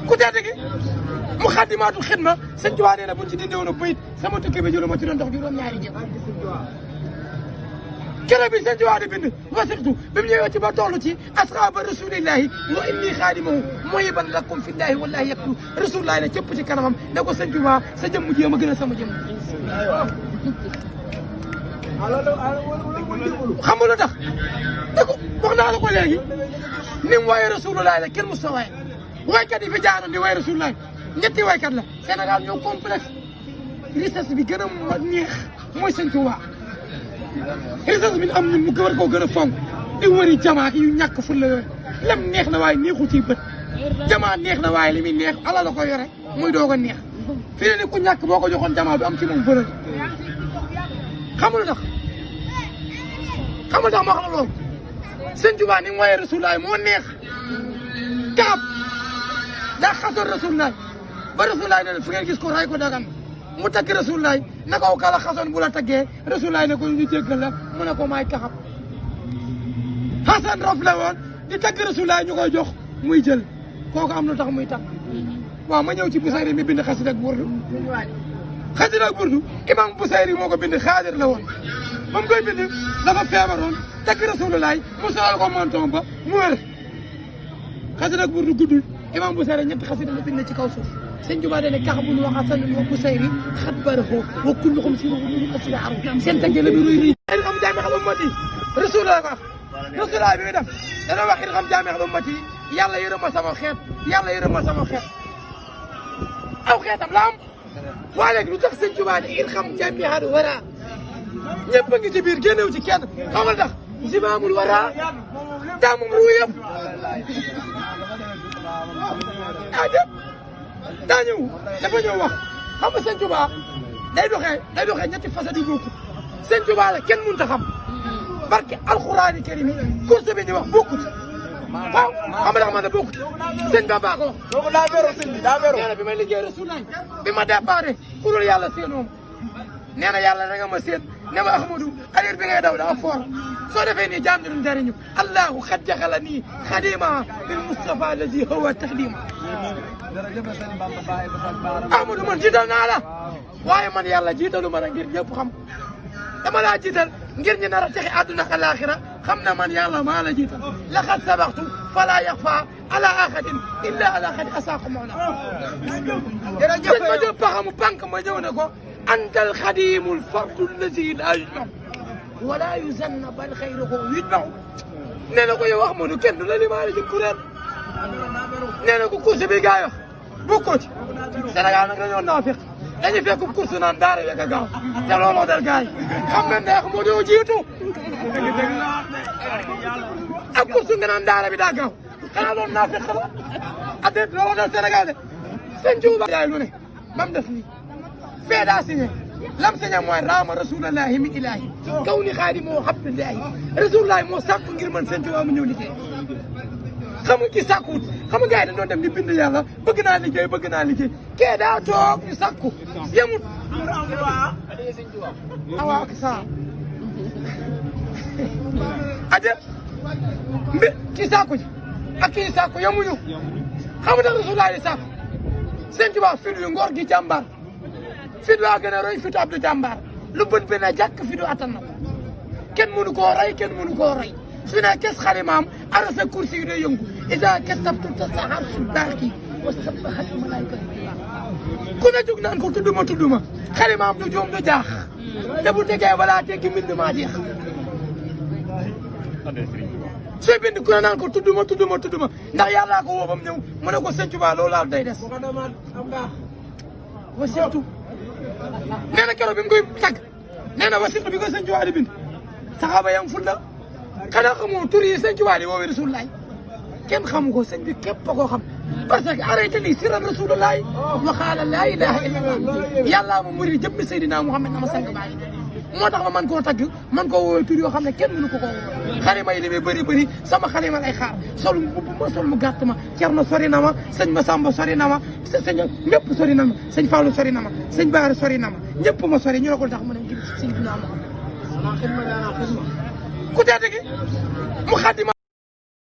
ku tedd gi mu xaddimaatul xidma sëñ Tuubaa nee na buñ ci dindi woon bayit sama tukki bi juróom ma ci doon dox juróom-ñaari jëm kere bi sëñ Tuubaa di bind wasirtu bi mu ñëwee ci ba toll ci asxaaba rasulillahi wa inni xaadimahu muhiban lakum fillahi wallahi yaktu rasulillahi ne cëpp ci kanamam ne ko sëñ Tuubaa sa jëmm ji ma gën a sama jëmm xam nga lu tax da ko wax naa la ko léegi ni mu waaye rasulillahi la kenn musta waaye waykat yi fi jaaroon di way rasulillahi ñetti waykat la Sénégal ñoo complexe richesse bi gën a neex mooy sëñ Tuubaa richesse bi am ñun mu war koo gën a fonk di wëri jamaa yu ñàkk ful la yooyu lem neex na waaye neexul ci bët jamaa neex na waaye li muy neex ala la ko yore muy doog a neex fii ne ni ku ñàkk boo ko joxoon jamaa du am ci moom valeur xamul tax ma wax la loolu sëñ Tuubaa ni mu waaye rasulillahi moo neex kaab daa xasoon rasulillahi ba rasulillahi ne fu ngeen gis ko ray ko dagan mu tagg rasulillahi na ko kala xasoon bu la taggee rasulillahi ne ko ñu jéggal la mu ne ko maay kaxab xasan rof la woon di tagg rasulillahi ñu koy jox muy jël kooku am na tax muy tagg waaw ma ñëw ci Busayri mi bind xasida ak burdu xasida ak burdu imam Busayri moo ko bind xaadir la woon ba mu koy bind dafa feebaroon tagg rasulillahi mu solal ko manton ba mu wér xasida ak burdu guddul imam Busayri ñetti xasida la bind ci kaw suuf sëñ Tuubaa dane kaxabun wa xasanun wa Busayri xat baraxoo wa kulluhum si ruudu asila aru seen tagge la bi ruy ruy xam jaami xam ummati rasulullah ko wax rasulullah bi muy def dana wax it xam jaami xam ummati yàlla yërëm ma sama xeet yàlla yërëm ma sama xeet aw xeetam la am waa léegi lu tax sëñ Tuubaa ne it xam jaami xadu wara ñëpp a ngi ci biir génnew ci kenn xamal tax zimaamul wara daa moom ruu yëpp daa ñëw dafa ñëw wax xam nga sëñ Tuubaa day doxee ñetti façon yu bokkut sëñ Tuubaa la kenn mënut a xam barke alxuraani karim course bi ñu wax bokkut waaw xam nga man de bokkut sëñ Bamba ko wax daa beru sëñ bi daa beru nee na bi may liggéey Rasulullah bi ma déparé kurul yàlla séenoom nee na yàlla rek ma séen ne ma Ahmadou alir bi ngay daw daa foor soo defee nii jaam duñ jariñu allahu xad jaxala nii xadima bil Mustafa lazi hawa taxdima Ahmadou man jiital naa la waaye man yàlla jiitalu ma la ngir ñëpp xam dama laa jiital ngir ñu nar a texe àdduna ak alaaxira xam na man yàlla maa la jiital laqad sabaxtu fala yaxfa ala ahadin illa ala xadi asaaku mawla jërëjëf ma jël paxamu pànk ma ñëw ne ko anta alxadimu alfardu allazi la yujmaw wala yuzanna bal xayruhu yujmaw nee na ko yow Ahmadou kenn du la limaale ci kuréel nee na ko course bi gaa wax bokkoo ci Sénégal nag dañoo naafiq dañuy fekk course naan daara yeeg a gaaw te looloo del gars yi xam nga neex moo doo jiitu ak course nga naan daara bi daa gaaw xanaa loolu naafiq la adet looloo del Sénégal de sëñ Tuubaa yaay lu ne ba mu def nii fee daa signé lam signé mooy raama rasulallahi min ilahi kaw ni xaadimoo abdullahi rasulullahi moo sàkku ngir man sëñ Tuubaa mu ñëw liggéey xam nga ki sàkkuwut xam nga gars yi dañ doon dem di bind yàlla bëgg naa liggéey kee daa toog ñu sàkku yemut awa ak sa aja mbi ki sàkku ji ak kii sàkku yemuñu xam nga tax Rasulullah di sàkku sëñ Tuubaa fit wi ngor gi jàmbaar fit waa gën a roy fitu Abdu jàmbaar lu bët bi na jàkk fitu attan na ko kenn mënu koo rey su ne kes xalimaam arasa kursi yu day yëngu isa kes tabtu tasaxar su baaki wa sabahat malaayika ku ne jóg naan ko tudduma xalimaam du juum du jaax te bu tegee balaa teggi mbind maa jeex sooy bind ku ne naan ko tudduma ndax yàllaa ko woo bam ñëw mu ne ko sëñ Tuubaa loolu laal day des wa surtout nee na keroog bi mu koy tagg nee na wa surtout bi ko sëñ Tuubaa di bind saxaaba yam ful la xanaa xamoo tur yi sëñ Tuubaa di woowee Rasulullaay kenn xamu ko sëñ bi képp a koo xam parce que arrêté lii siran Rasulullaay wa qaala laa ilaaha illallah yàllaa ma muri jëmmi Seydina Muhammad na ma sang baay moo tax ma man koo tagg man koo woowee tur yoo xam ne kenn mënu ko koo woowee xalima yi li muy bëri sama xalima lay xaar sol mu bubb ma sol mu gàtt ma Cerno sori na ma sëñ Masamba sori na ma sëñ ñëpp sori na ma sëñ Fallou sori na ma sëñ Baara sori na ma ñëpp ma sori ñu ne ko tax ma ne ngir Seydina Muhammad ku tedd gi mu xaddi